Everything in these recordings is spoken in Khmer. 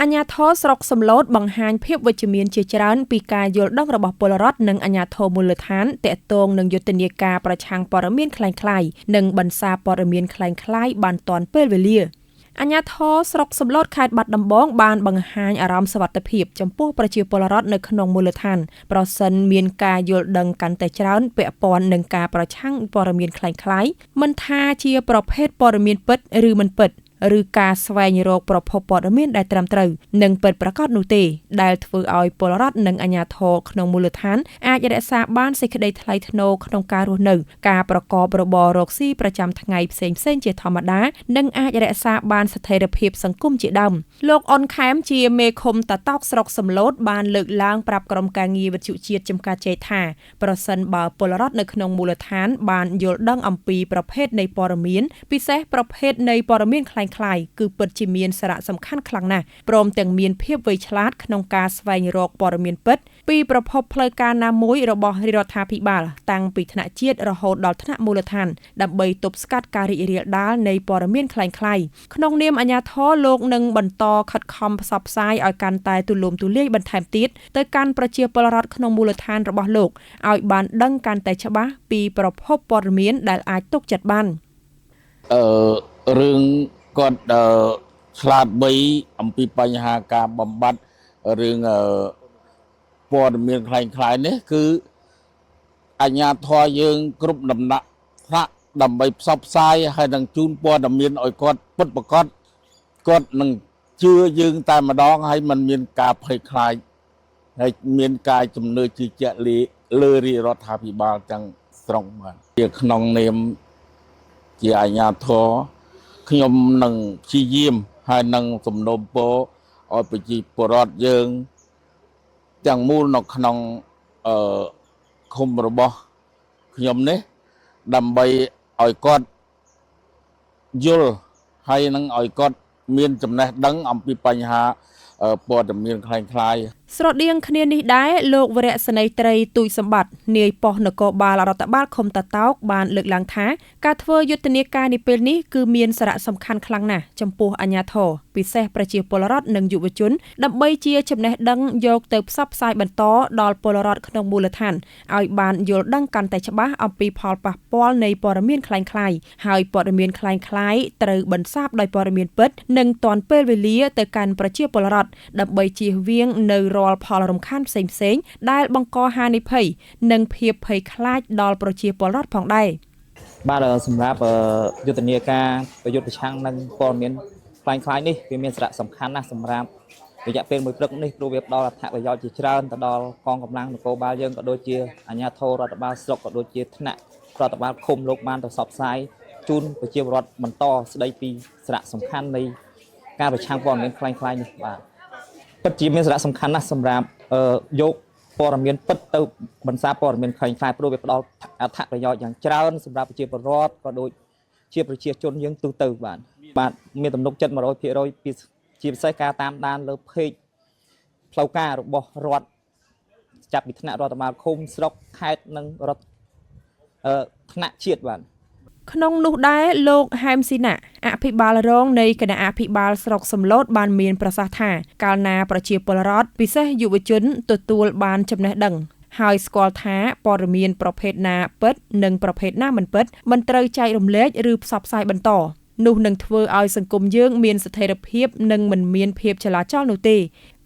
អាជ្ញាធរស្រុកសំឡូតបង្ហាញភាពវិជ្ជមានជាច្រើនពីការយល់ដឹងរបស់ពលរដ្ឋនិងអាជ្ញាធរមូលដ្ឋានទាក់ទងនឹងយុទ្ធនាការប្រឆាំងព័ត៌មានក្លែងក្លាយនិងបន្សាបព័ត៌មានក្លែងក្លាយបានទាន់ពេលវេលា។ អាជ្ញាធរស្រុកសំឡូតខេត្តបាត់ដំបងបានបង្ហាញអារម្មណ៍សុវត្ថិភាពចំពោះប្រជាពលរដ្ឋនៅក្នុងមូលដ្ឋានប្រសិនមានការយល់ដឹងកាន់តែច្រើនពាក់ព័ន្ធនឹងការប្រឆាំងព័ត៌មានក្លែងក្លាយមិនថាជាប្រភេទព័ត៌មានពិតឬមិនពិតឬការស្វែងរកប្រភពព័ត៌មានដែលត្រឹមត្រូវនិងពិតប្រាកដនោះទេដែលធ្វើឲ្យពលរដ្ឋនិងអាជ្ញាធរក្នុងមូលដ្ឋានអាចរក្សាបានសេចក្តីថ្លៃថ្នូរក្នុងការរស់នៅការប្រកបរបររកស៊ីប្រចាំថ្ងៃផ្សេងៗជាធម្មតានិងអាចរក្សាបានស្ថិរភាពសង្គមជាដើមលោកអ៊ុនខែមជាមេឃុំតាតោកស្រុកសំឡូតបានលើកឡើងប្រាប់ក្រុមការងារវិទ្យុជាតិចំការជ័យថាប្រសិនបើពលរដ្ឋនៅក្នុងមូលដ្ឋានបានយល់ដឹងអំពីប្រភេទនៃព័ត៌មានពិសេសប្រភេទនៃព័ត៌មានក្លែងក្លាយគឺពិតជាមានសារៈសំខាន់ខ្លាំងណាស់ព្រមទាំងមានភាពវៃឆ្លាតក្នុងការស្វែងរកព័ត៌មានពិតពីប្រភពផ្លូវការណាមួយរបស់រាជរដ្ឋាភិបាលតាំងពីថ្នាក់ជាតិរហូតដល់ថ្នាក់មូលដ្ឋានដើម្បីទប់ស្កាត់ការរីករាលដាលនៃព័ត៌មានក្លែងក្លាយក្នុងនាមអាជ្ញាធរលោកនឹងបន្តខិតខំផ្សព្វផ្សាយឲ្យកាន់តែទូលំទូលាយបន្ថែមទៀតទៅកាន់ប្រជាពលរដ្ឋក្នុងមូលដ្ឋានរបស់លោកឲ្យបានដឹងកាន់តែច្បាស់ពីប្រភពព័ត៌មានដែលអាចទុកចិត្តបានរឿងគាត់ឆ្លាតវៃអំពីបញ្ហាការបំបត្តិរឿងព័ត៌មានក្លែងក្លាយនេះគឺអាជ្ញាធរយើងគ្រប់ដំណាក់ថ្នាក់ដើម្បីផ្សព្វផ្សាយហើយនឹងជូនព័ត៌មានឲ្យគាត់ពិតប្រាកដគាត់នឹងជឿយើងតែម្ដងហើយมันមានការភ័យខ្លាចហើយមានការជំនឿជឿជាក់លើរាជរដ្ឋាភិបាលទាំងស្រុងបាទជាក្នុងនាមជាអាជ្ញាធរខ្ញុំនឹងព្យាយាមហើយនឹងសំណូមពរឲ្យប្រជាពលរដ្ឋយើងទាំងមូលនៅក្នុងឃុំរបស់ខ្ញុំនេះដើម្បីឲ្យគាត់យល់ហើយនឹងឲ្យគាត់មានចំណេះដឹងអំពីបញ្ហាព័ត៌មានក្លែងក្លាយស្រដៀងគ្នានេះដែរលោកវរៈសេនីយ៍ត្រីទូចសម្បត្តិនាយប៉ុស្តិ៍នគរបាលរដ្ឋបាលឃុំតាតោកបានលើកឡើងថាការធ្វើយុទ្ធនាការនេះពេលនេះគឺមានសារៈសំខាន់ខ្លាំងណាស់ចំពោះអាជ្ញាធរពិសេសប្រជាពលរដ្ឋនិងយុវជនដើម្បីជាចំណេះដឹងយកទៅផ្សព្វផ្សាយបន្តដល់ពលរដ្ឋក្នុងមូលដ្ឋានឲ្យបានយល់ដឹងកាន់តែច្បាស់អំពីផលប៉ះពាល់នៃព័ត៌មានក្លែងក្លាយហើយព័ត៌មានក្លែងក្លាយត្រូវបន្សាបដោយព័ត៌មានពិតនិងទាន់ពេលវេលាទៅកាន់ប្រជាពលរដ្ឋដើម្បីជៀសវាងនៅរាល់ផលរំខានផ្សេងៗដែលបង្កហានិភ័យនិងភាពភ័យខ្លាចដល់ប្រជាពលរដ្ឋផងដែរបាទសម្រាប់យុទ្ធនាការប្រយុទ្ធប្រឆាំងនឹងព័ត៌មានក្លែងក្លាយនេះវាមានសារៈសំខាន់ណាស់សម្រាប់រយៈពេលមួយព្រឹកនេះព្រោះវាផ្ដល់អត្ថប្រយោជន៍ជាច្រើនទៅដល់កងកម្លាំងនគរបាលយើងក៏ដូចជាអាជ្ញាធររដ្ឋបាលស្រុកក៏ដូចជាថ្នាក់រដ្ឋបាលឃុំលោកបានទៅផ្សព្វផ្សាយជូនប្រជាពលរដ្ឋបន្តស្ដីពីសារៈសំខាន់នៃការប្រឆាំងព័ត៌មានក្លែងក្លាយនេះបាទពិតជាមានសារៈសំខាន់ណាស់សម្រាប់យកព័ត៌មានពិតទៅបន្សាបព័ត៌មានក្លែងក្លាយព្រោះវាផ្ដល់អត្ថប្រយោជន៍យ៉ាងច្រើនសម្រាប់ប្រជាពលរដ្ឋក៏ដូចជាប្រជាជនយើងទូទៅបាទបាទមានទំនុកចិត្ត 100% ពីជាពិសេសការតាមដានលើเพจផ្លូវការរបស់រដ្ឋចាប់ពីថ្នាក់រដ្ឋបាលឃុំស្រុកខេត្តនិងរដ្ឋថ្នាក់ជាតិបាទក្នុងនោះដែរលោកហែមស៊ីណាអភិបាលរងនៃគណៈអភិបាលស្រុកសំឡូតបានមានប្រសាសន៍ថាកាលណាប្រជាពលរដ្ឋពិសេសយុវជនទទួលបានចំណេះដឹងហើយស្គាល់ថាព័ត៌មានប្រភេទណាពិតនិងប្រភេទណាមិនពិតមិនត្រូវចែករំលែកឬផ្សព្វផ្សាយបន្តនោះនឹងធ្វើឲ្យសង្គមយើងមានស្ថិរភាពនិងមិនមានភាពចលាចលនោះទេ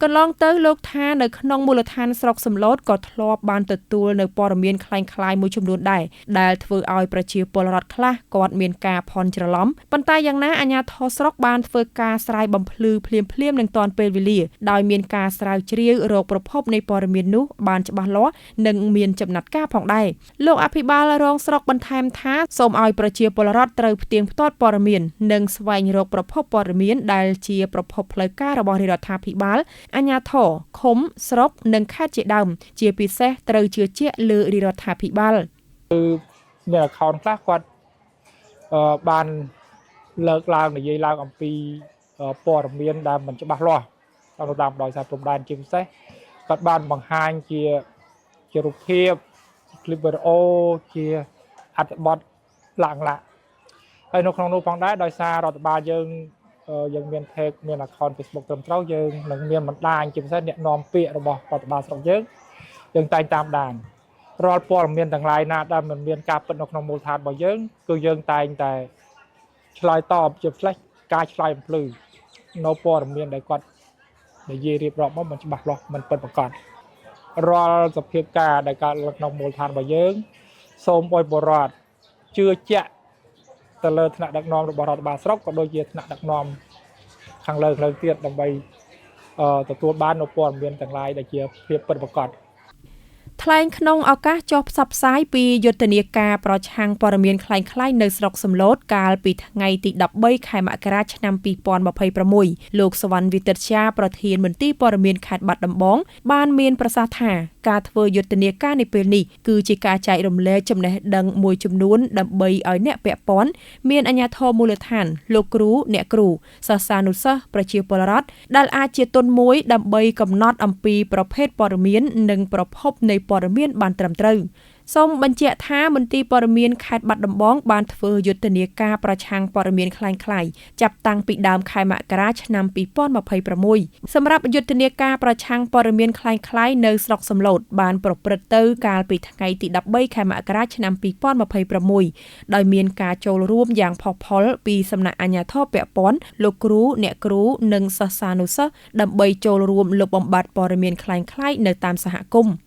កន្លងទៅលោកថានៅក្នុងមូលដ្ឋានស្រុកសំឡូតក៏ធ្លាប់បានទទួលនៅព័ត៌មានក្លែងក្លាយមួយចំនួនដែរដែលធ្វើឲ្យប្រជាពលរដ្ឋខ្លះគាត់មានការភ័ន្តច្រឡំប៉ុន្តែយ៉ាងណាអាជ្ញាធរស្រុកបានធ្វើការស្រាយបំភ្លឺភ្លាមៗនឹងទាន់ពេលវេលាដោយមានការស្រាវជ្រាវរកប្រភពនៃព័ត៌មាននោះបានច្បាស់លាស់និងមានចំណាត់ការផងដែរលោកអភិបាលរងស្រុកបន្ថែមថាសូមឲ្យប្រជាពលរដ្ឋត្រូវផ្ទៀងផ្ទាត់ព័ត៌មាននិងស្វែងរកប្រភពព័ត៌មានដែលជាប្រភពផ្លូវការរបស់រាជរដ្ឋាភិបាលអាជ្ញាធរឃុំស្រុកនិងខេត្តជាដើមជាពិសេសត្រូវជឿជាក់លើរាជរដ្ឋាភិបាលគឺមាន account ខ្លះគាត់បានលើកឡើងនិយាយឡើងអំពីព័ត៌មានដែលមិនច្បាស់លាស់តាមដោយសារព្រំដែនជាពិសេសគាត់បានបង្ហាញជារូបភាពคลิปវីដេអូជាអត្ថបទឡើងឡាហើយនៅក្នុងនោះផងដែរដោយសាររដ្ឋបាលយើង យើងមាន page មាន account Facebook ត្រឹមត្រូវយើងនឹងមានបណ្ដាញជាពិសេសអ្នកនាំពាក្យរបស់រដ្ឋបាលស្រុកយើងយើងតែងតាមដានរាល់ព័ត៌មានទាំងឡាយណាដែលមិនមានការពិតនៅក្នុងមូលដ្ឋានរបស់យើងគឺយើងតែងតែឆ្លើយតបជាពិសេសការឆ្លើយបំភ្លឺនៅព័ត៌មានដែលគាត់និយាយរៀបរាប់មកមិនច្បាស់លាស់មិនពិតប្រាកដរាល់សភាពការដែលកើតឡើងក្នុងមូលដ្ឋានរបស់យើងសូមឲ្យពលរដ្ឋជឿជាក់ទៅលើថ្នាក់ដឹកនាំរបស់រដ្ឋបាលស្រុកក៏ដូចជាថ្នាក់ដឹកនាំខាងលើខាងលើទៀតដើម្បីទទួលបាននូវព័ត៌មានទាំងឡាយដែលជាភាពពិតប្រាកដ ថ្លែងក្នុងឱកាសចុះផ្សព្វផ្សាយពីយុទ្ធនាការប្រឆាំងព័ត៌មានក្លែងក្លាយនៅស្រុកសំឡូតកាលពីថ្ងៃទី13ខែមករាឆ្នាំ2026លោកសវណ្ណវិទិតជាប្រធានមន្ទីរព័ត៌មានខេត្តបាត់ដំបងបានមានប្រសាសន៍ថាការធ្វើយុទ្ធនាការនេះពេលនេះគឺជាការចែករំលែកចំណេះដឹងមួយចំនួនដើម្បីឲ្យអ្នកពាក់ព័ន្ធមានអាជ្ញាធរមូលដ្ឋានលោកគ្រូអ្នកគ្រូសិស្សានុសិស្សប្រជាពលរដ្ឋដែលអាចជាទុនមួយដើម្បីកំណត់អំពីប្រភេទព័ត៌មាននិងប្រភពនៃព័ត៌មានបានត្រឹមត្រូវសូមបញ្ជាក់ថាមន្ទីរព័ត៌មានខេត្តបាត់ដំបងបានធ្វើយុទ្ធនាការប្រឆាំងព័ត៌មានក្លែងក្លាយចាប់តាំងពីដើមខែមករាឆ្នាំ2026សម្រាប់យុទ្ធនាការប្រឆាំងព័ត៌មានក្លែងក្លាយនៅស្រុកសំឡូតបានប្រព្រឹត្តទៅកាលពីថ្ងៃទី13ខែមករាឆ្នាំ2026ដោយមានការចូលរួមយ៉ាងផុសផុលពីសំណាក់អាជ្ញាធរពាក់ព័ន្ធលោកគ្រូអ្នកគ្រូនិងសិស្សានុសិស្សដើម្បីចូលរួមលុបបំបាត់ព័ត៌មានក្លែងក្លាយនៅតាមសហគមន៍។